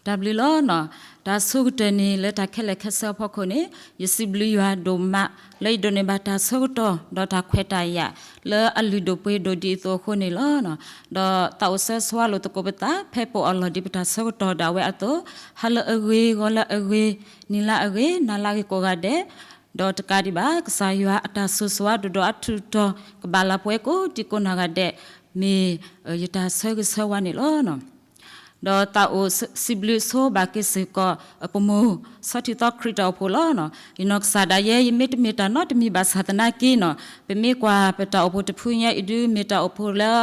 တၢ်ဘျုးလီၤ. တၢ်ဆိကတၢၢ်န့ၣ် လၢတၢ်ခဲလၢာ်ခဲဆ့အဖီခိၣ်န့ၣ် ယစံးဘျုးယွၤဒိၣ်မး လၢယဒိးန့ၢ်ဘၣ်တၢ်ဆၢကတီၢ် ဒီးတၢ်ခွဲးတၢ်ယာ် လၢအလုၢ်ဒိၣ်ပှ့ၤဒိၣ်ဒ်အသိးအဃိန့ၣ်လီၤ. ဒီးသးအိၣ်ဆၢဂ့ၤဆၢဝါလိာ်သကိးပသး ဖဲပအိၣ်လီၤဒံးပတၢ်ဆၢကတီၢ်ဒၣ်ဝဲအသိး, ဟါလၢအဂ့ၤ, ဂီၤလၢအဂ့ၤ, နံၤလၢအဂ့ၤ, နၤလၢအဂ့ၤကိးဂၤဒဲး, ဒီးတကးဒံးဘၣ် ကစၢ်ယွၤအတၢ်ဆိၣ်ဂ့ၤဆိၣ်ဝါဒိၣ်ဒိၣ်အထူးတီၤ ကဘၣ်လၢပှဲၤကိးဒံကိးနီၢ်ဂၤဒဲး မ့ၢ်ယတၢ်ဆၢဂ့ၤဆၢဝါန့ၣ်လီၤ. ဒီးသးအိၣ်စံးဘျုးဆိဘၣ်က့ၤစ့ၢ်ကီး ပမိၢ်ဆီထံသီခရံာ်တၢ်အိၣ်ဖှိၣ်လီၤ. ယနီၢ်ကစၢ်ဒၣ်ယဲ ယမ့ၢ်တမ့ၢ်တၢ်နီတမံၤဘၣ်ဆၣ်သနာ်က့နီၤ, ပမ့ၢ်ကွၢ်ပတၢ်အိၣ်ဖှိၣ်တဖုညါအံၤဒုး မ့ၢ်တၢ်အိၣ်ဖှိၣ်လၢ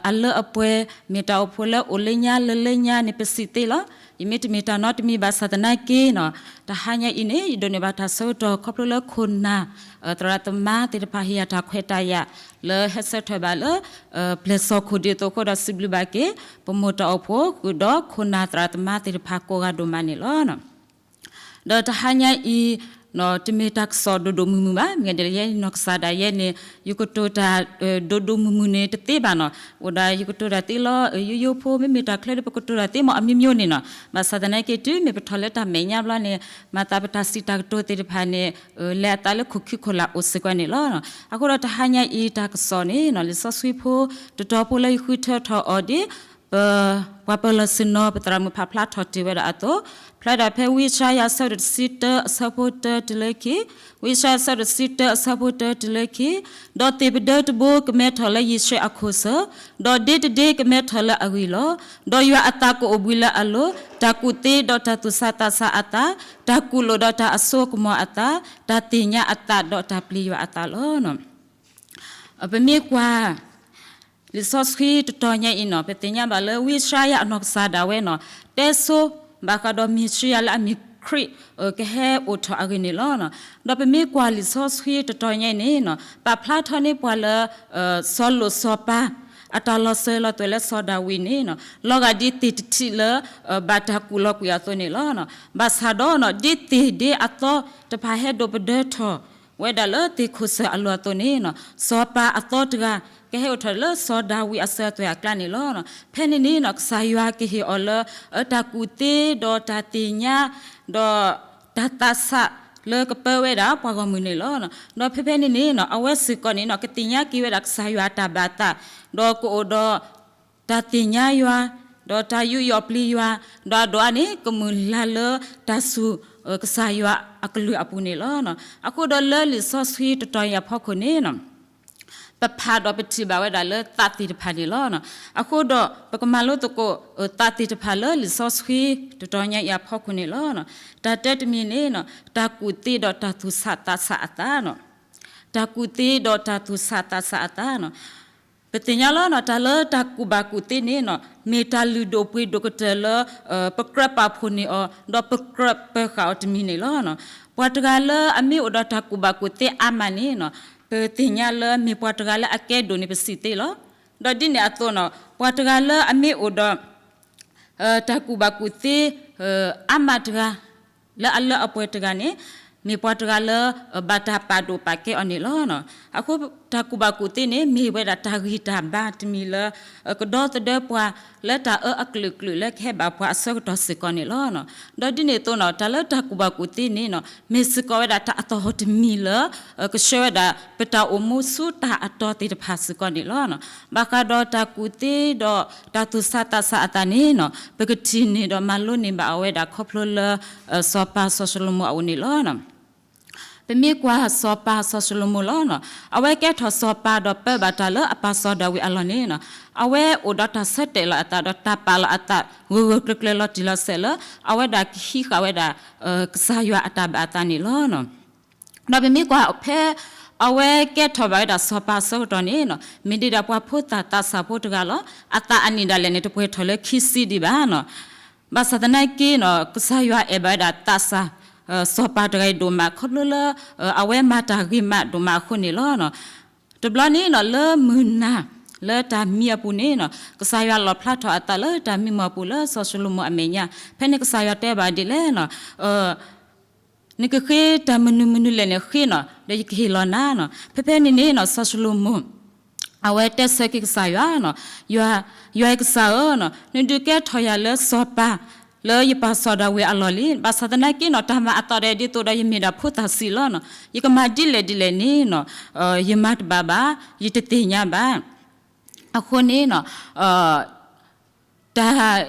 အလၢအပှဲၤ, မ့ၢ်တၢ်အိၣ်ဖှိၣ်လၢအိၣ်လၢညါလၢလၢညါန့ၣ် ပစံးသ့လီၤ. ယမ့ၢ်တမ့ၢ်တၢ်နီတမံၤဘၣ်ဆၣ်သနာ်က့နီၤ, တဟါညါအံၤန့ၣ် ယဒိးန့ၢ်ဘၣ်တၢ်ဆၢကတီၢ်ခီဖျိလၢခိၣ်နၢ် သရၣ်သမါသ့ၣ်တဖၣ်ဟ့ၣ်ယၤတၢ်ခွဲးတၢ်ယာ် လၢဟဲဆၢထၢၣ်ဘၣ်လၢ ပျဲၢ်စီၢ်ခိၣ်ဒ်သိးအဃိဒီး စံးဘျုးဘၣ်က့ၤ ပမိၢ်တၢ်အိၣ်ဖှိၣ် ဃုာ်ဒီးခိၣ်နၢ်သရၣ်သမါသ့ၣ်တဖၣ်ကိးဂၤဒိၣ်မးန့ၣ်လီၤ. ဒီးတဟါညါအံၤ တမ့ၢ်တၢ်ကစီၣ်ဒိၣ်ဒိၣ်မုၢ်မုၢ်ဘၣ်, မ့ၢ်ဂ့ၤဒ်လဲၣ်ယဲ နီၢ်ကစၢ်ဒၣ်ယဲန့ၣ် ယကတိၤတၢ် ဒိၣ်ဒိၣ်မုၢ်မုၢ်န့ၣ်တသ့ဘၣ်နီၤ, အိၣ်ဒၣ်ယကတိၤတၢ်သ့လီၤ ယိယိဖိ မ့မ့ၢ်တၢ်ချၢဒီး ပကတိၤတၢ်သ့မ့ၢ်အမ့ၢ်မ့ၢ်န့ၣ်နီၤ, ဘၣ်ဆၣ်သနာ်က့တုၤမ့ၢ်ပထီၣ်လၢတၢ်မဲာ်ညါဘျီန့ၣ် မၤသးပတၢ်စံးတၢ်ကတိၤသ့ၣ်တဖၣ်န့ၣ် လဲၤအသးလၢခိၣ်ခံခိၣ်လာ်အိၣ်စ့ၢ်ကီးန့ၣ်လီၤ. အဃိဒီးတဟါညါအံၤတၢ်ကစီၣ်န့ၣ်နီၤ လံာ်စီဆှံဖိ တတီၤဖိလၢယဃုထၢထီၣ်အီၤဒ် ပ ပှၤပၢၤလီၢ်ဆ့ၣ်နီၤ ပသရၣ်မုၣ်ဖးဖျါထီၣ်တ့ၢ်ဝဲဒၣ်အသိး, ဖျါဒၣ်ဖဲဝံယၡါယၤအဆၢဒိၣ်တဆံတၢအဆၢဖိတၢတုၤလၢခံ, ဝံယၡါယၤအဆၢဒိၣ်တဆံတၢအဆၢဖိတၢတုၤလၢခံ, ဒီးသ့ၣ်ပဒၢတဘိကမဲထီၣ်လၢယ့ၣ်ၡဲးအခိၣ်ဆၢ, ဒီးဒ့တဒ့ကမဲထီၣ်လၢအဂံၢ်လီၤ. ဒီးယွၤအသးကအိၣ်ဘှံးလၢအလိၤ, တၢ်ကူၣ်သ့ဒီးတၢ်သူၣ်ဆးသးဆးအသး, တၢ်ကူၣ်လိာ်ဒီးတၢ်အစိအကမီၤအသး, တၢ်သ့ၣ်ညါအသးဒီးတၢ်ပျံၤယွၤအသးလီၤ. ပမ့ၢ်ကွၢ် လံာ်စီဆှံတတီၤညါအံၤနီၤ ပသ့ၣ်ညါဘၣ်လၢဝံယၡါယၤအနီၢ်ကစၢ်ဒၣ်ဝဲနီၤ တဲဆိ ဘၣ်ဃးဒီးမ့ၣ်ၡံယၤလၢအမ့ၢ်ခရံာ် ကဟဲအိၣ်ထီၣ်အဂ့ၢ်န့ၣ်လီၤ. ဒီးပမ့ၢ်ကွၢ်လံာ်စီဆှံတတီၤညါအံၤန့ၣ်နီၤ ပာ်ဖျါထီၣ်န့ၢ်ပှၤလၢ စီၤလိာ်စီၤပၤ အတၢ်လီၤစၢၤလီၤသွဲၣ်လၢစီၤဒၤဝံးန့ၣ်နီၤ လီၤဂာ်ဒ်သ့ၣ်တထံးလၢ ဘၣ်တၢ်ကူၣ်လီၤကွံာ်အသိးန့ၣ်လီၤ. ဘၣ်ဆၣ်ဒီးနီၤ ဒ်သ့ၣ်ဒ့အသီတဖၣ်ဟဲဒိးပဒၢထီၣ် ဝဲဒၣ်လၢသ့ၣ်ခိၣ်ဆၢၣ်အလိၤအသိးန့ၣ်နီၤ စီၤပၤအသီတဂၤ ကဟဲအိၣ်ထီၣ်လၢစီၤဒၤဝံးအစၢၤအသွဲၣ်အကျါန့ၣ်လီၤ. ဖဲန့ၣ်န့ၣ်နီၤ ကစၢ်ယွၤကဟ့ၣ်အီၤလၢ တၢ်ကူၣ်သ့ဒီးတၢ်သ့ၣ်ညါ ဒီးတၢ်သးဆးလၢကပၢဝဲဒၣ်ပှၤဂီၢ်မုၢ်န့ၣ်လီၤ. ဒီးဖဲဖဲန့ၣ်န့ၣ်နီၤ အဝဲစ့ၢ်ကီးန့ၣ်နီၤ ကသ့ၣ်ညါက့ၤဝဲဒၣ်ကစၢ်ယွၤအတၢ်ဘၣ်သး ဒီးကအိၣ်ဒီး တၢ်သ့ၣ်ညါယွၤ ဒီးတၢ်ယူးယီၣ်ပျံၤယွၤ ဒီးအဒိၣ်အါန့ၣ် ကမုၢ်လၢ်လၢတၢ်စူၢ် ကစၢ်ယွၤအကလုၢ်အပူၤန့ၣ်လီၤ. အဃိဒီးလၢလံာ်စီဆှံတတီၤအံၤအဖီခိၣ်န့ၣ်နီၤ ပဖးဒီးပထံၣ်ဘၣ်ဝဲဒၣ်လၢသးသ့ၣ်တဖၣ်န့ၣ်လီၤ. အဃိဒီးပကမၤလိသကိး သးသ့ၣ်တဖၣ်လၢလံာ်စီဆှံတတီၤညါအံၤအဖီခိၣ်န့ၣ်လီၤ. တၢ်တၢတမံၤန့ၣ် တၢ်ကူၣ်သ့ဒီးတၢ်သူၣ်ဆးသးဆးအသး တၢ်ကူၣ်သ့ဒီးတၢ်သူၣ်ဆးသးဆးအသးနီၤ. ပသ့ၣ်ညါလီၤနီၤ တၢ်လၢတၢ်ကူၣ်ဘၣ်ကူၣ်သ့န့ၣ်နီၤ မ့ၢ်တၢ်လုၢ်ဒိၣ်ပှ့ၤဒိၣ်ကတၢၢ်လၢ ပကြၢးပာ်ဖှိၣ်န့ၢ်အီၤ ဒီးပကြၢးပၢၤဃာ်အီၤတမံၤန့ၣ်လီၤ. ပှၤတဂၤလၢအမ့ၢ်အိၣ်ဒီးတၢ်ကူၣ်ဘၣ်ကူၣ်သ့အါမးန့ၣ်နီၤ ပသ့ၣ်ညါလၢမ့ၢ်ပှၤတဂၤလၢအကဲဒိၣ်န့ၣ်ပစံးသ့လီၤ. ဒီးဒ်န့ၣ်အသိးနီၤ ပှၤတဂၤလၢအမ့ၢ်အိၣ်ဒီး တၢ်ကူၣ်ဘၣ်ကူၣ်သ့ အါမးတဂၤ လၢအလၢအပှဲၤတဂၤန့ၣ် မ့ၢ်ပှၤတဂၤလၢ ဘၣ်တၢ်ပာ်ဒိၣ်ပာ်ကဲအီၤန့ၣ်လီၤ. အဃိတၢ်ကူၣ်ဘၣ်ကူၣ်သ့န့ၣ် မ့ၢ်ဝဲဒၣ်တၢ်ဂံၢ်တၢ်ဘါတမံၤလၢ ကဒီသဒၢပှၤလၢတၢ်အၢအကလုာ်ကလုာ်လၢကဟဲဘၣ်ပှၤအဆၢကတီၢ်စ့ၢ်ကီးန့ၣ်လီၤ. ဒီးဒ်န့ၣ်အသိးနီၤ တၢ်လၢတၢ်ကူၣ်ဘၣ်ကူၣ်သ့န့ၣ်နီၤ မ့ၢ်စ့ၢ်ကီးဝဲဒၣ်တၢ်အသဟီၣ်တမံၤလၢ ကဆှၢဝဲဒၣ် ပတၢ်အိၣ်မူဆူတၢ်အတီသ့ၣ်တဖၣ်စ့ၢ်ကီးန့ၣ်လီၤ. ဘၣ်ဃးဒီးတၢ်ကူၣ်သ့ဒီးတၢ်သူၣ်ဆးသးဆးအသးန့ၣ်နီၤ ပကထံၣ်န့ၢ်ဒီးမၤလိန့ၢ်ဘၣ်အဝဲဒၣ်ခီဖျိလၢ စီၤပၤစီၤၡလိၤမိၣ်အအိၣ်န့ၣ်လီၤ. ပမ့ၢ်ကွၢ်စီၤပၤစီၤၡလိၤမိၣ်လီၤ. အဝဲကဲထီၣ်စီၤပၤဒီးပၢဘၣ်တၢ်လၢအပၢ်စီၤဒၤဝံးအလီၢ်န့ၣ်နီၤ အဝဲအိၣ်ဒီးတၢ်ဆၢတဲာ်လီၤအသးဒီးတၢ်ပာ်လီၤအသး ဂၢၢ်ဂၢၢ်ကျၢၤကျၢၤလီၤတံၢ်လီၤဆဲးလၢ အဝဲဒၣ်ကဟံးဃာ်ဝဲဒၣ် ကစၢ်ယွၤအတၢ်ဘၣ်အသးန့ၣ်လီၤ. ဒီးပမ့ၢ်ကွၢ်ဖဲ အဝဲကဲထီၣ်ဘၣ်ဝဲဒၣ်စီၤပၤအဆၢကတီၢ်န့ၣ်နီၤ မ့ၢ်ဒ်ဒၣ်ပှၤဖိသၣ်သးစၢ်ဖိတဂၤလီၤ. အသးအနံၣ်ဒၣ်လဲာ်န့ၣ် တပှဲၤထီၣ်လၢခံဆံဒံးဘၣ်နီၤ. ဘၣ်ဆၣ်သနာ်က့နီၤ ကစၢ်ယွၤအဲၣ်ဘၣ်ဝဲဒၣ်သးစၢ် စီၤပၤတဂၤအံၤဒိၣ်မး ခီဖျိလၢ အဝဲမၤတၢ်ဂ့ၤမးဒိၣ်မးအဃိန့ၣ်လီၤ. တဘျီန့ၣ်နီၤ လၢမုၢ်နၤ လၢတၢ်မံအပူၤန့ၣ်နီၤ ကစၢ်ယွၤလီၣ်ဖျါထီၣ်အသးလၢတၢ်မံမီၢ်အပူၤလၢစီၤၡလိၤမိၣ်အမဲာ်ညါ ဖဲန့ၣ်ကစၢ်ယွၤတဲဘၣ်ဒ်လဲၣ်နီၤ နကဃ့တၢ်မနုၤမနုၤလဲၣ်န့ၣ်ဃ့နီၤ ဒီးယကဟ့ၣ်လီၤနၤနီၤ. ဖဲဖဲန့ၣ်န့ၣ်နီၤ စီၤၡလိၤမိၣ် အဝဲတဲဆၢက့ၤကစၢ်ယွၤနီၤ ယွၤ ယွၤကစၢ်ဧၢနီၤ နဒုးကဲထီၣ်ယၤလၢစီၤပၤ လၢယပာ်စီၤဒၤဝံးအလီၢ်လံ. ဘၣ်ဆၣ်သနာ်က့နီၤ တၢ်မၤအသးဒ်သိးဒီးယမ့ၢ်ဒၣ်ဖိသၣ်ဆံးလီၤ. ယကမၤဒ်လဲၣ်ဒ်လဲၣ်န့ၣ်နီၤ ယမၤတဘၣ်ဘၣ်, ယတသ့ၣ်ညါဘၣ်. အဃိန့ၣ်နီၤ တၢ်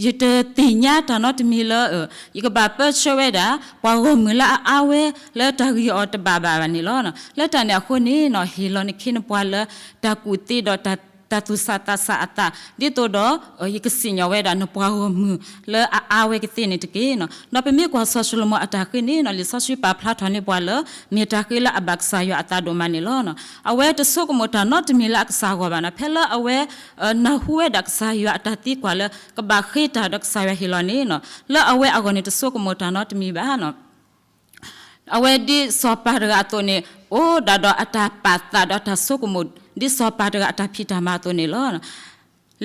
ယတသ့ၣ်ညါတၢ်နီတမံၤလၢ ယကဘၣ်ပၢဆှၢဝဲဒၣ် ပှၤဂီၢ်မုၢ်လၢအအါဝဲ လၢတၢ်ဂံၢ်အီၤတဘၣ်ဘၣ်ဘၣ်န့ၣ်လီၤ. လၢတၢ်န့ၣ်အဃိန့ၣ်နီၤ ဟ့ၣ်လီၤနခ့နပှၤလၢ တၢ်ကူၣ်သ့ဒီးတၢ်သူၣ်ဆးသးဆးအသး ဒ်သိးဒီး ယကစံၣ်ညီၣ်ဝဲဒၣ်နပှၤဂီၢ်မုၢ်လၢအအါဝဲကသ့န့ၣ်တက့ၢ်. ဒီးပမ့ၢ်ကွၢ်စီၤၡလိၤမိၣ်အတၢ်ဃ့န့ၣ်နီၤ လံာ်စီဆှံပာ်ဖျါထီၣ်န့ၢ်ပှၤလၢ မ့ၢ်တၢ်ဃ့လၢအဘၣ်ကစၢ်ယွၤအသးဒိၣ်မးန့ၣ်လီၤ. အဝဲတဆိကမိၣ်တၢ်နီတမံၤလၢအကစၢ်အဂီၢ်ဘၣ်နီၤ ဖဲလၢအဝဲ နၢ်ဟူဝဲဒၣ်ကစၢ်ယွၤအတၢ်သံကွၢ်လၢ ကဘၣ်ဃ့တၢ်ဒီးကစၢ်ယွၤဟ့ၣ်လီၤန့ၣ်နီၤ လၢအဝဲအဂီၢ်န့ၣ်တဆိကမိၣ်တၢ်နီတမံၤဘၣ်နီၤ အဝဲဒ်စီၤပၤတဂၤအသိးန့ၣ် အိၣ်ဒၣ်ဒီးအတၢ်ပာ်သးဒီးအတၢ်ဆိကမိၣ် ဒ်စီၤပၤတဂၤအတၢ်ဖံးတၢ်မၤအသိးန့ၣ်လီၤ.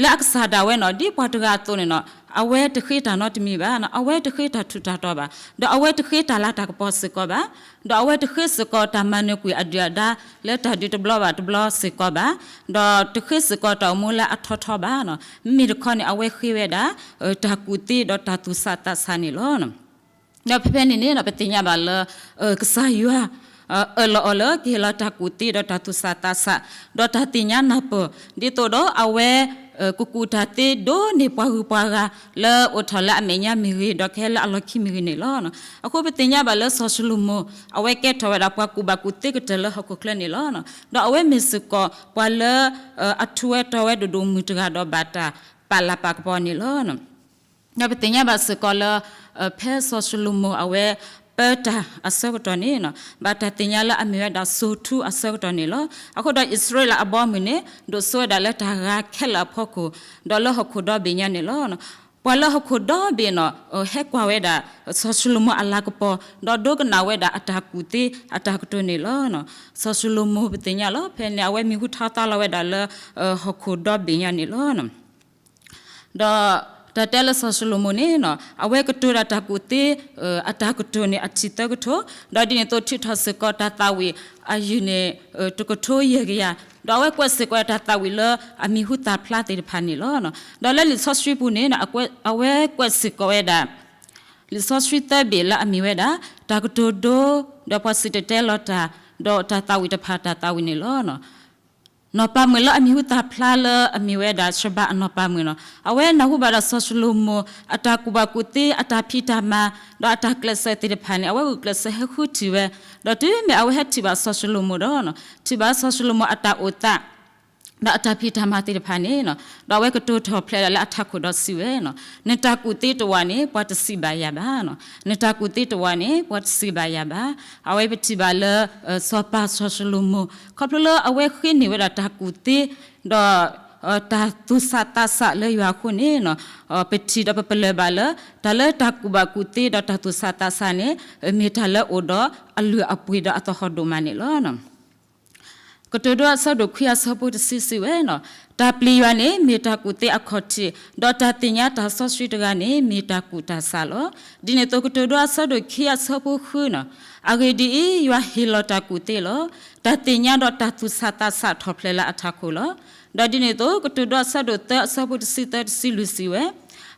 လၢအကစၢ်ဒၣ်ဝဲနီၤ ဒ်ပှၤတဂၤအသိးန့ၣ်နီၤ အဝဲတဃ့တၢ်နီတမံၤဘၣ်, အဝဲတဃ့တၢ်ထူးတၢ်တီၤဘၣ်, ဒီးအဝဲတဃ့တၢ်လၤတၢ်ကပီၤစ့ၢ်ကီးဘၣ်, ဒီးအဝဲတဃ့စ့ၢ်ကီးတၢ်မၤနၢၤကွံာ်အဒုၣ်အဒါ လၢတၢ်ဒုးတဘျီဘၣ်တဘျီစ့ၢ်ကီးဘၣ်, ဒီးတဃ့စ့ၢ်ကီးတၢ်အိၣ်မူလၢအထီထီဘၣ်နီၤ. မ့မ့ၢ်တခီန့ၣ် အဝဲဃ့ဝဲဒၣ် တၢ်ကူၣ်သ့ဒီးတၢ်သူၣ်ဆးသးဆးန့ၣ်လီၤ. ဒီးဖဲဖဲန့ၣ်န့ၣ် ပသ့ၣ်ညါဘၣ်လၢ ကစၢ်ယွၤ အၢၣ်လီၤအီၤလၢကဟ့ၣ်လီၤတၢ်ကူၣ်သ့ဒီးတၢ်သူၣ်ဆးသးဆး, ဒီးတၢ်သ့ၣ်ညါနၢ်ပၢၢ်, ဒ်သိးဒီးအဝဲ ကကူၣ်တၢ်သ့ဒိးန့ၢ်ပှၤဂုၤပှၤဂၤ လၢအိၣ်ထီၣ်လၢအမဲာ်ညါမ့ၢ်ဂ့ၤ, ဒီးကဟဲလၢအလီၢ်ခံမ့ၢ်ဂ့ၤန့ၣ်လီၤ. အဃိပသ့ၣ်ညါဘၣ်လၢစီၤၡလိၤမိၤ အဝဲကဲထီၣ်ဝဲဒၣ်ပှၤကူၣ်ဘၣ်ကူၣ်သ့ကတၢၢ်လၢဟီၣ်ခိၣ်ချၢန့ၣ်လီၤ. ဒီးအဝဲမ့ၢ်စ့ၢ်ကီး ပှၤလၢ အထူးဝဲတီၤဝဲဒိၣ်ဒိၣ်မုၢ်တဂၤဒီးဘၣ်တၢ်ပာ်လၤပာ်ကပီၤန့ၣ်လီၤ. ဒီးပသ့ၣ်ညါဘၣ်စ့ၢ်ကီးလၢ ဖဲစီၤၡလိၤမိၤအဝဲ ပၢတၢ်အဆၢကတီၢ်န့ၣ် ဘၣ်တၢ်သ့ၣ်ညါလၢအမ့ၢ်ဝဲဒၣ်စိၤထူအဆၢကတီၢ်န့ၣ်လီၤ. အဃိဒီးအံၣ်စရ့လးအဘီအမုၢ်န့ၣ် ဒိၣ်စိဝဲဒၣ်လၢတၢ်ဂၤခဲလၢာ်အဖီခိၣ် ဒီးလၢဟီၣ်ခိၣ်ဒီဘ့ၣ်ညါန့ၣ်လီၤ. ပှၤလၢဟီၣ်ခိၣ်ဒီဘ့ၣ်နီၤ ဟဲကွၢ်ဝဲဒၣ် စီၤၡလိၤမိၤအလၤကပီၤ ဒီးဒိကနၣ်ဝဲဒၣ်အတၢ်ကူၣ်သ့အတၢ်ကတိၤန့ၣ်လီၤ. စီၤၡလိၤမိၤပသ့ၣ်ညါလီၤ ဖဲန့ၣ် အဝဲမံၤဟူထီသါလီၤဝဲဒၣ်လၢ ဟီၣ်ခိၣ်ဒီဘ့ၣ်ညါန့ၣ်လီၤ. ဒီးတၢ်တဲလၢစီၤၡလိၤမိၤန့ၣ် အဝဲကတိၤဒၣ်တၢ်ကူၣ်သ့ အတၢ်ကတိၤန့ၣ်အထံၣ်သၢကထိ, ဒီးဒ်န့ၣ်အသိးထုးထီၣ်စ့ၢ်ကီးတၢ်သးဝံၣ်အယုၢ်န့ၣ် တကထိယဲၢ်ကယၤ, ဒီးအဝဲကွဲးစ့ၢ်ကီးတၢ်သးဝံၣ်လၢအမံၤဟူသၣ်ဖျါသ့ၣ်တဖၣ်န့ၣ်လီၤ. ဒီးလၢလံာ်စီဆှံပူၤန့ၣ် အဝဲကွဲးစ့ၢ်ကီးဝဲဒၣ် လံာ်စီဆှံသၢဘ့ၣ်လၢအမ့ၢ်ဝဲဒၣ် တၢ်ကတိၤဒိ ဒီးပှၤစံၣ်တဲၤတဲလီၤတၢ် ဒီးတၢ်သးဝံၣ်တဖၣ်တၢ်သးဝံၣ်န့ၣ်လီၤ. နီၢ်ပၤမုၣ်လၢအမံၤဟူသၣ်ဖျါလၢအမ့ၢ်ဝဲဒၣ် ရှဘၤအနီၢ်ပၤမုၣ်နီၤ အဝဲနၢ်ဟူဘၣ်ဒီးစီၤၡလိၤမိၤ အတၢ်ကူၣ်ဘၣ်ကူၣ်သ့ အတၢ်ဖံးတၢ်မၤ ဒီးအတၢ်ကျဲးစၢးသ့ၣ်တဖၣ်န့ၣ် အဝဲဂုာ်ကျဲးစၢးဟဲဃုထံၣ်ဝဲ, ဒီးတုၤမ့ၢ်အဝဲဟဲထံၣ်ဘၣ်စီၤၡလိၤမိၤဒီး ထံၣ်ဘၣ်စီၤၡလိၤမိၤအတၢ်အိၣ်သး ဒီးအတၢ်ဖံးတၢ်မၤသ့ၣ်တဖၣ်န့ၣ် ဒီးအဝဲကတိၤထီၣ်ဖျဲးဒၣ်လၢအထးခိၣ်ဒီးစံးဝဲနီၤ, နတၢ်ကူၣ်သ့တဝာ်န့ၣ် ပှၤတစံးဘၣ်ယၤဘၣ်နီၤ, နတၢ်ကူၣ်သ့တဝာ်န့ၣ် ပှၤတစံးဘၣ်ယၤဘၣ်. အဝဲပထံၣ်ဘၣ်လၢ စီၤပၤစီၤၡလိၤမိၤ ခီဖျိလၢအဝဲဃ့န့ၢ်ဝဲဒၣ်တၢ်ကူၣ်သ့ ဒီး တၢ်သူၣ်ဆးသးဆးလၢယွၤအဃိန့ၣ်နီၤ, ပထံၣ်ဒီးပပလၢၢ်ဘၣ်လၢ တၢ်လၢတၢ်ကူၣ်ဘၣ်ကူၣ်သ့ဒီးတၢ်သူၣ်ဆးသးဆးန့ၣ် မ့ၢ်တၢ်လၢအိၣ်ဒီးအလုၢ်အပှ့ၤဒီးအသဟီၣ်ဒိၣ်မးန့ၣ်လီၤ. ကတိၤဒိအဆၢဒိၣ်ခွံအဆၢဖိတဆံစံးဝဲနီၤ, တၢ်ပျံၤယွၤန့ၣ် မ့ၢ်တၢ်ကူၣ်သ့အခီၣ်ထံး, ဒီးတၢ်သ့ၣ်ညါတၢ်စီဆှံတဂၤန့ၣ် မ့ၢ်တၢ်ကူၣ်တၢ်ဆးလီၤ. ဒ်န့ၣ်အသိးကတိၤဒိအဆၢဒိၣ်ခံအဆၢဖိဃုနီၤ, အဂ့ၢ်ဒ်အံၤ, ယွၤဟ့ၣ်လီၤတၢ်ကူၣ်သ့လီၤ. တၢ်သ့ၣ်ညါဒီးတၢ်သူၣ်ဆးသးဆးထီၣ်ဖျဲးလၢအထးခိၣ်လီၤ. ဒီးဒ်န့ၣ်အသိး ကတိၤဒိအဆၢဒိၣ်သၢအဆၢဖိတဆံသၢတဆံလွံၢ်စံးဝဲ,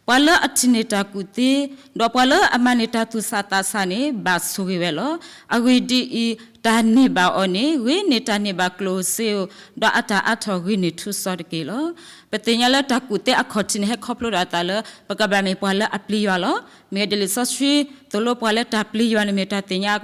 ပှၤလၢအထံၣ်န့ၢ်တၢ်ကူၣ်သ့, ဒီးပှၤလၢအမၤန့ၢ်တၢ်သူၣ်ဆးသးဆးန့ၣ် ဘၣ်ဆိၣ်ဂ့ၤဝဲလီၤ. အဂ့ၢ်ဒ်အံၤ, တၢ်န့ၢ်ဘၣ်အီၤန့ၣ် ဂ့ၤန့ၢ်တၢ်န့ၢ်ဘၣ်ကျိၣ်ဧိၤစ့ဧိၤ, ဒီးအတၢ်အါထီၣ်ဂ့ၤန့ၢ်ထူစီတက့ၢ်လီၤ. ပသ့ၣ်ညါလၢတၢ်ကူၣ်သ့အခီၣ်ထံးန့ၣ် ဟဲခီဖျိဒၣ်အသးလၢ ပကဘၣ်မ့ၢ်ပှၤလၢအပျံၤယွၤလီၤ. မ့ၢ်ဒ်လံာ်စီဆှံသိၣ်လိပှၤလၢတၢ်ပျံၤယွၤန့ၣ်မ့ၢ်တၢ်သ့ၣ်ညါ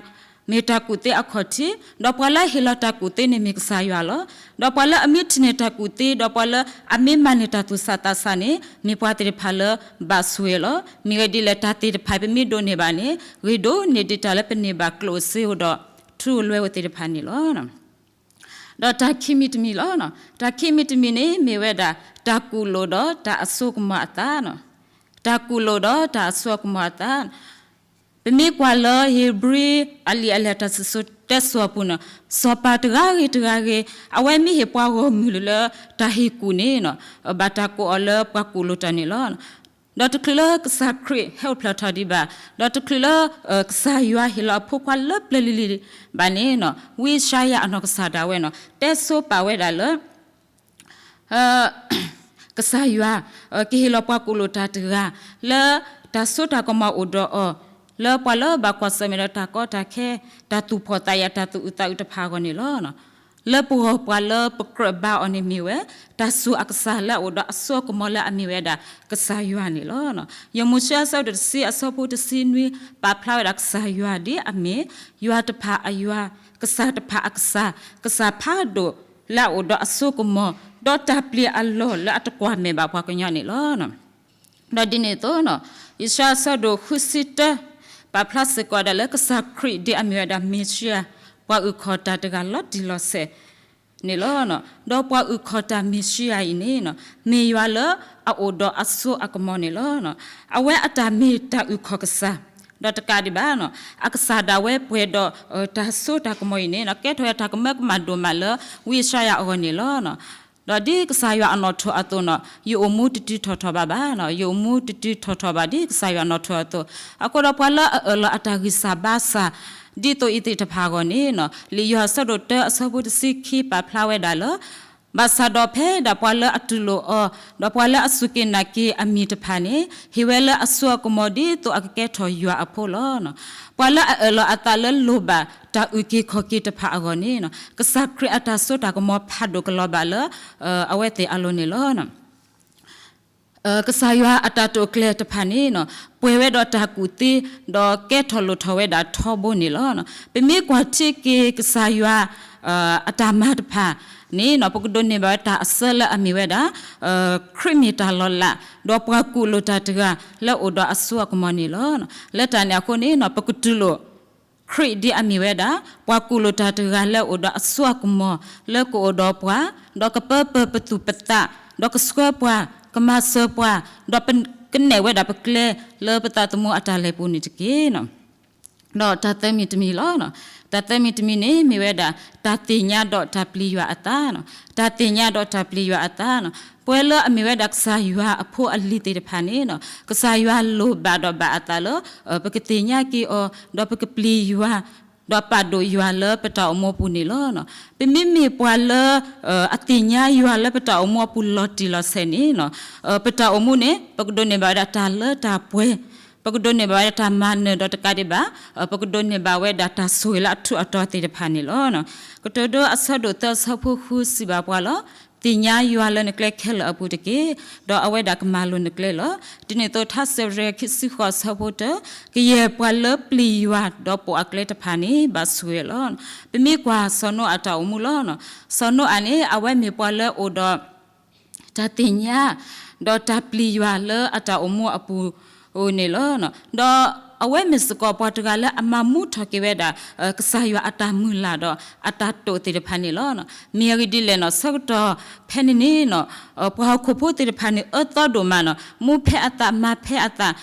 မ့ၢ်တၢ်ကူၣ်သ့အခီၣ်ထံး, ဒီးပှၤလၢအဟ့ၣ်လီၤတၢ်ကူၣ်သ့န့ၣ်မ့ၢ်ကစၢ်ယွၤလီၤ. ဒီးပှၤလၢအမ့ၢ်ထံၣ်န့ၢ်တၢ်ကူၣ်သ့, ဒီးပှၤလၢအမ့ၢ်မၤန့ၢ်တၢ်သူၣ်ဆးသးဆးန့ၣ် မ့ၢ်ပှၤသ့ၣ်တဖၣ်လၢဘၣ်ဆိၣ်ဂ့ၤလီၤ. မ့ၢ်ဂ့ၢ်ဒ်လဲၣ် တၢ်သ့ၣ်တဖၣ်ပမ့ၢ်ဒိးန့ၢ်ဘၣ်န့ၣ် ဂ့ၤဒိၣ်န့ၢ်ဒံးတၢ်လၢပန့ၢ်ဘၣ်ကျိၣ်ဧိၤစ့ဧိၤဒီး ထူလွဲဧိၤသ့ၣ်တဖၣ်န့ၣ်လီၤ. ဒီးတၢ်ခံမံၤတမံၤလီၤ. တၢ်ခံမံၤတမံၤန့ၣ် မ့ၢ်ဝဲဒၣ် တၢ်ကူၣ်လိာ်ဒီးတၢ်အစိကမီၤအသးနီၤ. တၢ်ကူၣ်လိာ်ဒီးတၢ်အစိကမီၤအသး ပမ့ၢ်ကွၢ်လၢဧ့ၤဘြံၤအလံာ်အလဲၢ်တၢ်စံၣ်စိၤတဲစိၤအပူၤန့ၣ် စီၤပၤတဂၤဂ့ၤတဂၤဂ့ၤ အဝဲမ့ၢ်ဟ့ၣ်ပှၤဂီၢ်မုၢ်လၢ တၢ်ဟ့ၣ်ကူၣ်န့ၣ် ဘၣ်တၢ်ကိးအီၤလၢပှၤကူၣ်လိာ်တၢ်န့ၣ်လီၤ. ဒီးတချုးလၢကစၢ်ခရံာ်ဟဲအိၣ်ဖျဲၣ်ထီၣ်ဒံးဘၣ်, ဒီးတချုးလၢ ကစၢ်ယွၤဟ့ၣ်လီၤအဖိခွါလၢပျၢၤလံၤလံၤဘၣ်န့ၣ် ဝံယၡါယၤအနီၢ်ကစၢ်ဒၣ်ဝဲန့ၣ် တဲဆိပာ်ဝဲဒၣ်လၢ ကစၢ်ယွၤ ကဟ့ၣ်လီၤပှၤကူၣ်လိာ်တၢ်တဂၤ လၢ တၢ်စိတၢ်ကမီၤအိၣ်ဒီးအီၤ, လၢပှၤလၢဘၣ်ကွၢ်ဆၢၣ်မဲာ်ဒီးတၢ်ကီတၢ်ခဲ, တၢ်သူၣ်ဖှီၣ်သးယာ် တၢ်သူၣ်အုးသးအုးတဖၣ်အဂီၢ်န့ၣ်လီၤ. လၢပဂီၢ်ပှၤလၢပကြၢးဘါအီၤန့ၣ်မ့ၢ်ဝဲ တၢ်စူၢ်အကစၢ်လၢအအိၣ်ဒီးအစိအကမီၤလၢအမ့ၢ်ဝဲဒၣ် ကစၢ်ယွၤန့ၣ်လီၤ. ယမိၤၡ့အဆၢဒိၣ်တဆံအဆၢဖိတဆံနွံ ပာ်ဖျါဝဲဒၣ်ကစၢ်ယွၤဒ်အမ့ၢ် ယွၤတဖၣ်အယွၤ, ကစၢ်တဖၣ်အကစၢ်, ကစၢ်ဖးဒိၣ်လၢအအိၣ်ဒီးအစိကမီၤ, ဒီးတၢ်ပျံၤအလီၢ်လၢအတကွၢ်မဲာ်ဘၣ်ပှၤကညီန့ၣ်လီၤ. ဒီးဒ်န့ၣ်အသိး, ယၡါယၤအဆၢဒိၣ်ဃုဆံတၢ ပာ်ဖျါစ့ၢ်ကီးဒၣ်လၢကစၢ်ခရံာ်ဒ်အမ့ၢ်ဝဲဒၣ်မ့ၤၡံယၤ, ပှၤအုၣ်ခီၣ်တၢ်တဂၤလီၤတံၢ်လီၤဆဲးန့ၣ်လီၤ. ဒီးပှၤအုၣ်ခီၣ်တၢ်မ့ၤၡံယၤအံၤန့ၣ် မ့ၢ်ယွၤလၢအအိၣ်ဒီးအစိအကမီၤန့ၣ်လီၤ. အဝဲအတၢ်မ့ၢ်တၢ်အုၣ်ခီၣ်ကစၢ်, ဒီးတကးဒံးဘၣ် အကစၢ်ဒၣ်ဝဲပှဲၤဒီး တၢ်စိတၢ်ကမီၤအံၤန့ၣ် ကဲထီၣ်ဝဲတၢ်ကမၢကမၣ်ဒိၣ်မးလၢ ဝံယၡါယၤအဂီၢ်န့ၣ်လီၤ. ဒီးဒ်ကစၢ်ယွၤအနီၣ်ထိၣ်အသိးန့ၣ် ယအိၣ်မူတတုၤထီၣ်ထီၣ်ဘၣ်ဘၣ်, ယအိၣ်မူတတုၤထီၣ်ထီၣ်ဘၣ်ဒ်ကစၢ်ယွၤနီၣ်ထိၣ်အသိး, အဃိဒီးပှၤလၢအအၢၣ်လီၤအတၢ်ဂံၢ်စၢ်ဘါစၢ် ဒ်သိးအံၤသ့ၣ်တဖၣ်အဂီၢ်န့ၣ် လံာ်ယိၤဟၣ်အဆၢဒိၣ်တၢအဆၢဖိတဆံခံပာ်ဖျါဝဲဒၣ်လၢ ဘၣ်ဆၣ်ဒီးဖဲဒၣ်ပှၤလၢအတူၢ်လိာ်အီၤ, ဒီးပှၤလၢအစူၢ်က့ၤနာ်က့ၤအမံၤတဖၣ်န့ၣ် ဟ့ၣ်ဝဲလၢအစိအကမီၤဒ်သိးအကကဲထီၣ်ယွၤအဖိလီၤ. ပှၤလၢအအၢၣ်လီၤအသးလၢလိၣ်ဘၣ်တၢ်အုၣ်က့ၤခီၣ်က့ၤတဖၣ်အဂီၢ်န့ၣ် ကစၢ်ခရံာ်အတၢ်စိတၢ်ကမီၤဖးဒိၣ်ကလီၤဘၣ်လၢ အဝဲသ့ၣ်အလိၤန့ၣ်လီၤ. ကစၢ်ယွၤအတၢ်တိာ်ကျဲၤတဖၣ်န့ၣ် ပှဲၤဝဲဒီးတၢ်ကူၣ်သ့, ဒီးကဲထီၣ်လိၣ်ထီၣ်ဝဲဒၣ်ထီဘိန့ၣ်လီၤ. ပမ့ၢ်ကွၢ်ထံက့ၤကစၢ်ယွၤ အတၢ်မၤတဖၣ်န့ၣ် ပကဒိးန့ၢ်ဘၣ်ဝဲတၢ်အစၢလၢအမ့ၢ်ဝဲဒၣ် ခရံာ်မ့ၢ်တၢ်လီၤလး, ဒီးပှၤကူၣ်လိာ်တၢ်တဂၤလၢအိၣ်ဒီးအစိအကမီၤန့ၣ်လီၤ. လၢတၢ်န့ၣ်အဃိန့ၣ် ပကတူၢ်လိာ် ခရံာ်ဒ်အမ့ၢ်ဝဲဒၣ် ပှၤကူၣ်လိာ်တၢ်တဂၤလၢအအိၣ်ဒီးအစိအကမီၤ လၢကအိၣ်ဒီးပှၤ, ဒီးကပၢပၢၤပသူၣ်ပသး, ဒီးကဆှၢပှၤ, ကမၤစၢၤပှၤ, ဒီးကနဲၣ်ဝဲဒၣ်ပကျဲလၢပသးသမူအတၢ်လဲၤပူၤန့ၣ်တက့ၢ်. ဒီးတၢ်သၢမံၤတမံၤလီၤ. တၢ်သၢမံၤတမံၤန့ၣ် မ့ၢ်ဝဲဒၣ် တၢ်သ့ၣ်ညါဒီးတၢ်ပျံၤယွၤအသး, တၢ်သ့ၣ်ညါဒီးတၢ်ပျံၤယွၤအသး, ပဝဲလၢအမ့ၢ်ဝဲဒၣ်ကစၢ်ယွၤအဖိအလံၤသ့ၣ်တဖၣ်န့ၣ် ကစၢ်ယွၤလိၣ်ဘၣ်ဒီးဘၣ်အသးလၢ ပကသ့ၣ်ညါက့ၤအီၤ, ဒီးပကပျံၤယွၤ, ဒီးပာ်ဒိၣ်ယွၤလၢပတၢ်အိၣ်မူအပူၤန့ၣ်လီၤ. ပမ့မ့ၢ်ပှၤလၢ အသ့ၣ်ညါယွၤလၢပတၢ်အိၣ်မူအပူၤလီၤတံၢ်လီၤဆဲးန့ၣ် ပတၢ်အိၣ်မူန့ၣ် ပကဒိးန့ၢ်ဘၣ်ဝဲဒၣ်တၢ်လၢတၢ်ပှဲၤ, ပကဒိးန့ၢ်ဘၣ်ဝဲဒၣ်တၢ်မၤနၢၤဒီးတကးဒံးဘၣ် ပကဒိးန့ၢ်ဘၣ်ဝဲဒၣ်တၢ်ဆိၣ်ဂ့ၤလၢအထူးအတီၤသ့ၣ်တဖၣ်န့ၣ်လီၤ. ကတိၤဒိအဆၢဒိၣ်သၢအဆၢဖိဃုစံးဘၣ်ပှၤလီၤ. သ့ၣ်ညါယွၤလၢနကျဲခဲလၢာ်အပူၤတက့ၢ်, ဒီးအဝဲဒၣ်ကမၤလိၤနကျဲလီၤ. ဒ်န့ၣ်အသိး ထါစံးပတြၢၤခံဆံဃိးအဆၢဖိတၢ, ကယဲၢ်ပှၤလၢပျံၤယွၤဒီးပိာ်အကျဲတဖၣ်န့ၣ် ဘၣ်ဆိၣ်ဂ့ၤလီၤ. ပမ့ၢ်ကွၢ်စီၤနိအၤအတၢ်အိၣ်မူလီၤ. စီၤနိအၤန့ၣ် အဝဲမ့ၢ်ပှၤလၢအိၣ်ဒီး တၢ်သ့ၣ်ညါ ဒီးတၢ်ပျံၤယွၤလၢအတၢ်အိၣ်မူအပူၤန့ၣ်လီၤ. ဒီးအဝဲမ့ၢ်စ့ၢ်ကီးပှၤတဂၤလၢအမၤမူထီၣ်က့ၤဝဲဒၣ် ကစၢ်ယွၤအတၢ်မုၢ်လၢ်ဒီးအတၢ်တိာ်သ့ၣ်တဖၣ်န့ၣ်လီၤ. မ့ၢ်အဂ့ၢ်ဒ်လဲၣ်န့ၣ် ဆၢကတီၢ်ဖဲန့ၣ်န့ၣ် ပှၤဟီၣ်ခိၣ်ဖိသ့ၣ်တဖၣ်န့ၣ် အၢသီဒိၣ်မးန့ၣ် မူဖဲအသးမၤဖဲအသး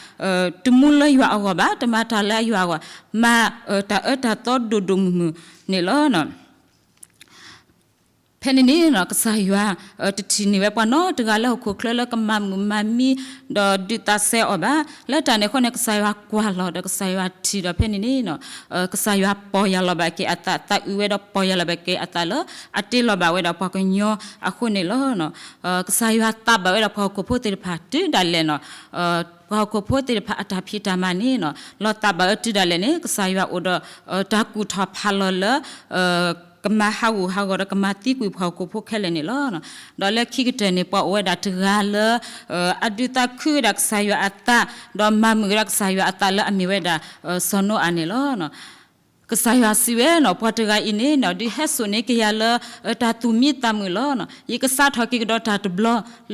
တမူလၢယွၤအဂီၢ်ဘၣ်, တမၤတၢ်လၢယွၤအဂီၢ်, မၤတၢ်အၢတၢ်သီဒိၣ်ဒိၣ်မုၢ်မုၢ်န့ၣ်လီၤ. ဖဲန့ၣ်န့ၣ် ကစၢ်ယွၤ တထံၣ်န့ၢ်ဝဲပှၤနီတဂၤလၢဟီၣ်ခိၣ်ချၢလၢကမၤမုာ်မၤမံ ဒီးဒုးသးစဲအီၤဘၣ်. လၢတၢ်န့ၣ်အဃိန့ၣ် ကစၢ်ယွၤကွၢ်လီၤဒီးကစၢ်ယွၤထံၣ်ဒီးဖဲန့ၣ်န့ၣ် ကစၢ်ယွၤပီၢ်ယၢ်လီၤဘၣ်က့ၤအသး, သးအုးဝဲဒီးပီၢ်ယၢ်လီၤဘၣ်က့ၤအသးလၢ အတ့လီၤဘၣ်ဝဲဒၣ်ပှၤကညီအဃိန့ၣ်လီၤ. ကစၢ်ယွၤသးဘၣ်ဝဲဒၣ်ပှၤဟီၣ်ခိၣ်ဖိသ့ၣ်တဖၣ်တုၤဒၣ်လဲာ်န့ၣ် ပှၤဟီၣ်ခိၣ်ဖိသ့ၣ်တဖၣ်အတၢ်ဖံးတၢ်မၤန့ၣ် လီၤသးဘၣ်ဝဲတုၤဒၣ်လဲာ်န့ၣ် ကစၢ်ယွၤအိၣ်ဒီး တၢ်ကူၣ်ထီၣ်ဖးလီၤလၢ ကမၤဟးဂူာ်ဟးဂီၤဒီးကမၤသံကွံာ်ပှၤဟီၣ်ခိၣ်ဖိခဲလၢာ်န့ၣ်လီၤ. ဒီးလၢခံကတၢၢ်န့ၣ် ပှၤအိၣ်ဝဲဒၣ်တဂၤလၢ အဒုးသးခုဝဲဒၣ်ကစၢ်ယွၤအသး ဒီးမၤမုာ်ဝဲဒၣ်ကစၢ်ယွၤအသးလၢအမ့ၢ်ဝဲဒၣ် စီၤနိအၤန့ၣ်လီၤ. ကစၢ်ယွၤစံးဝဲန့ၣ် ပှၤတဂၤအံၤန့ၣ် ဒုးဟဲစိာ်န့ၢ်ကယၤလၢ တၢ်သူၣ်မံသးမုာ်လီၤ. ယကစးထီၣ်က့ၤကဒီးတၢ်တဘျီ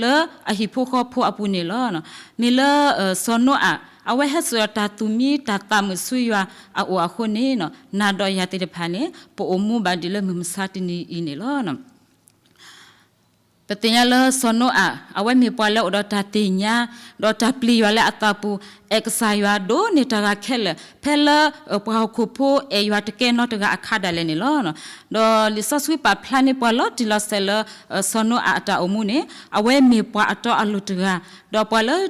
လၢအဟံၣ်ဖိဃီဖိအပူၤန့ၣ်လီၤ. မ့ၢ်လၢ စီၤနိအၤ အဝဲဟဲစိာ်ဒီးတၢ်သူၣ်မံတၢ်သးမုာ်ဆူယွၤအအိၣ်အဃိန့ၣ် နၤဒီးယၤသ့ၣ်တဖၣ်န့ၣ် ပအိၣ်မူဘၣ်ဒ်လၢမုၢ်မဆါတနံၤအံၤန့ၣ်လီၤ. ပသ့ၣ်ညါလၢစီၤနိအၤ အဝဲမ့ၢ်ပှၤလၢအိၣ်ဒီးတၢ်သ့ၣ်ညါ ဒီးတၢ်ပျံၤယွၤလၢအသးပူၤ အဲၣ်ကစၢ်ယွၤဒိၣ်န့ၢ်တၢ်ဂၤခဲလၢာ် ဖဲလၢ ပှၤဟီၣ်ခိၣ်ဖိအဲၣ်ယွၤတကဲနီတဂၤအခါဒၣ်လဲာ်န့ၣ်လီၤ. ဒီးလံာ်စီဆှံပာ်ဖျါန့ၢ်ပှၤလီၤတံၢ်လီၤဆဲးလၢ စီၤနိအၤအတၢ်အိၣ်မူန့ၣ် အဝဲမ့ၢ်ပှၤအတီအလိၤတဂၤ ဒီးပှၤလၢ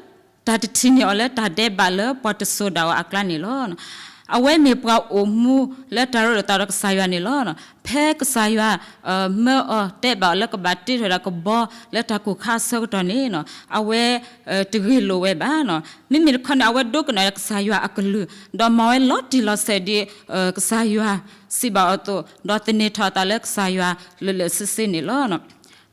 တၢ်တထံၣ်န့ၢ်အီၤလၢတၢ်ဒဲးဘးလၢပှၤတစိၤဒၣ်အီၤအကျါန့ၣ်လီၤ. အဝဲမ့ၢ်ပှၤအိၣ်မူလၢတၢ်ရ့လိာ်သးဒီးကစၢ်ယွၤန့ၣ်လီၤ. ဖဲကစၢ်ယွၤ မၢအီၤတဲဘၣ်အီၤလၢကဘၣ်တ့ထီၣ်ဝဲဒၣ်ကဘီလၢတၢ်ကိၢ်ခါအဆၢကတီၢ်န့ၣ် အဝဲ တဂ့ၢ်လိာ်ဝဲဘၣ်. မ့မ့ၢ်တခီန့ၣ် အဝဲဒိကနၣ်ကစၢ်ယွၤအကလုၢ် ဒီးမၤဝဲလီၤတံၢ်လီၤဆဲးဒ် ကစၢ်ယွၤစံးဘၣ်အီၤအသိး ဒီးသန့ၤထီၣ်အသးလၢကစၢ်ယွၤလၢာ်လၢာ်ဆ့ဆ့န့ၣ်လီၤ.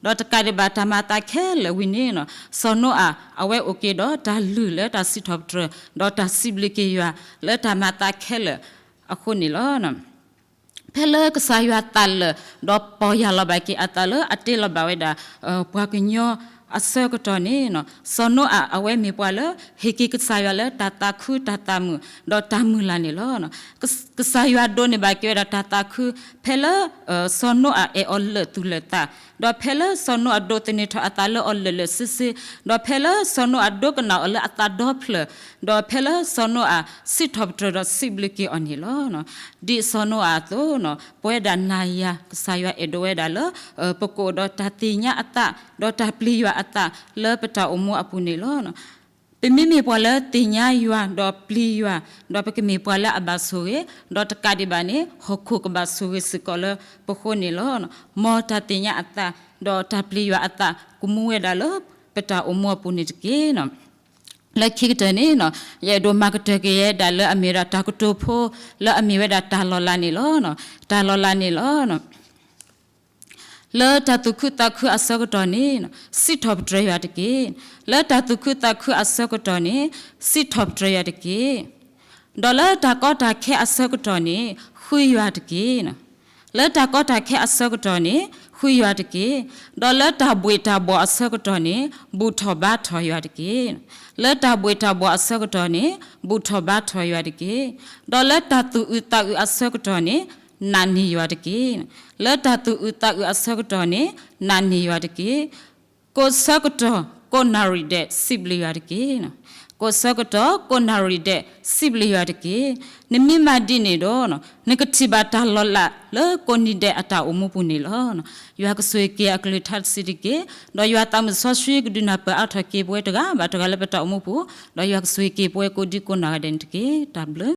ဒီးတကးဒံးဘၣ်တၢ်မၤအသးခဲလၢာ်ဝံၤန့ၣ် စီၤနိအၤ အဝဲအိၣ်က့ၤဒီးတၢ်လုၢ်လၢတၢ်စံးထီၣ်ပတြၢၤ ဒီးတၢ်စံးဘျုးက့ၤယွၤလၢတၢ်မၤအသးခဲလၢာ်အဃိန့ၣ်လီၤ. ဖဲလၢကစၢ်ယွၤသးလၢာ် ဒီးပီၢ်ယၢ်လီၤဘၣ်က့ၤအသးလၢအတ့လီၤဘၣ်ဝဲဒၣ် ပှၤကညီအဆၢကတီၢ်န့ၣ် စီၤနိအၤအဝဲမ့ၢ်ပှၤလၢဟ့ၣ်က့ၤကစၢ်ယွၤလၢတၢ်သးခုတၢ်သးမုာ် ဒီးတၢ်မုၢ်လၢ်န့ၣ်လီၤ. ကစၢ်ယွၤဒိးန့ၢ်ဘၣ်က့ၤဝဲဒၣ်တၢ်သးခု ဖဲလၢ စီၤနိအၤအဲၣ်အီၤလၢာ်သူၣ်လၢာ်သး ဒီးဖဲလၢစီၤနိအၤဒိးသန့ၤထီၣ်အသးလၢအီၤလၢာ်လၢာ်ဆ့ဆ့ ဒီးဖဲလၢစီၤနိအၤဒိကနၣ်အီၤလၢအသးဒီဖျၢၣ် ဒီးဖဲလၢစီၤနိအၤစံးထီၣ်ပတြၢၤဒီးစံးဘျုးက့ၤအီၤန့ၣ်လီၤ. ဒ်စီၤနိအၤအသိး ပဝဲဒၣ်နၤယၤ ကစၢ်ယွၤအဲၣ်ဒိးဝဲဒၣ်လၢ ပကအိၣ်ဒီးတၢ်သ့ၣ်ညါအသး ဒီးတၢ်ပျံၤယွၤအသးလၢပတၢ်အိၣ်မူအပူၤန့ၣ်လီၤ. ပမ့မ့ၢ်ပှၤလၢသ့ၣ်ညါယွၤဒီးပျံၤယွၤ ဒီးပကမ့ၢ်ပှၤလၢအဘၣ်ဆိၣ်ဂ့ၤ ဒီးတကးဒံးဘၣ်န့ၣ် ဟီၣ်ခိၣ်ကဘၣ်ဆိၣ်ဂ့ၤစ့ၢ်ကီးလၢပဃိန့ၣ်လီၤ. မ်တၢ်သ့ၣ်ညါအသး ဒီးတၢ်ပျံၤယွၤအသး ကမူဝဲဒၣ်လၢပတၢ်အိၣ်မူအပူၤန့ၣ်တက့ၢ်. လၢခံကတၢၢ်န့ၣ် ယအဲၣ်ဒိးမၤကတၢၢ်က့ၤယဲဒၣ်လၢအမ့ၢ်ဝဲဒၣ်တၢ်ကတိၤဖိ လၢအမ့ၢ်ဝဲဒၣ်တၢ်လီၤလးန့ၣ်လီၤ. တၢ်လီၤလးန့ၣ်လီၤ. လၢတၢ်သူၣ်ခုသးခုအဆၢကတီၢ်န့ၣ် စံးထီၣ်ပတြၢၤယွၤတက့ၢ်. လၢတၢ်သူၣ်ခုသးခုအဆၢကတီၢ်န့ၣ် စံးထီၣ်ပတြၢၤယွၤတက့ၢ်. ဒီးလၢတၢ်ကီတၢ်ခဲအဆၢကတီၢ်န့ၣ် ဃုယွၤတက့ၢ်. လၢတၢ်ကီတၢ်ခဲအဆၢကတီၢ်န့ၣ် ဃုယွၤတက့ၢ်. ဒီးလၢတၢ်ဘှ့ၣ်တၢ်ဘှီၣ်အဆၢကတီၢ်န့ၣ် ဘူၣ်ထီၣ်ဘါထီၣ်ယွၤတက့ၢ်. လၢတၢ်ဘှ့ၣ်တၢ်ဘှီၣ်အဆၢကတီၢ်န့ၣ် ဘူၣ်ထီၣ်ဘါထီၣ်ယွၤတက့ၢ်. ဒီးလၢတၢ်သူၣ်အုးသးအုးအဆၢကတီၢ်န့ၣ် နာ်န့ၢ်ယွၤတက့ၢ်. လၢတၢ်သူၣ်အုးသးအုးအဆၢကတီၢ်န့ၣ် နာ်န့ၢ်ယွၤတက့ၢ်. ကိးဆၢကတီၢ် ကိးနၣ်ရံၣ်ဒဲး စံးဘျုးယွၤတက့ၢ်. ကိးဆၢကတီၢ် ကိးနၣ်ရံၣ်ဒဲး စံးဘျုးယွၤတက့ၢ်. နမ့ၢ်မၤဒ်န့ၣ်ဒီး နကထံၣ်ဘၣ်တၢ်လီၤလးလၢကိးနံၤဒဲးအတၢ်အိၣ်မူပူၤန့ၣ်လီၤ. ယွၤကဆိၣ်ဂ့ၤက့ၤအကလုၢ်ကထါတစုတက့ၢ်. ဒီးယွၤသးမုၣ်စီဆှံကဒုးနၢ်ပၢၢ်အါထီၣ်က့ၤပဝဲတဂၤဘၣ်တဂၤလၢပတၢ်အိၣ်မူပူၤ, ဒီးယွၤကဆိၣ်ဂ့ၤက့ၤပဝဲကိးဒံကိးနီၢ်ဂၤဒဲးန့ၣ်တက့ၢ်. တၢ်ဘျုး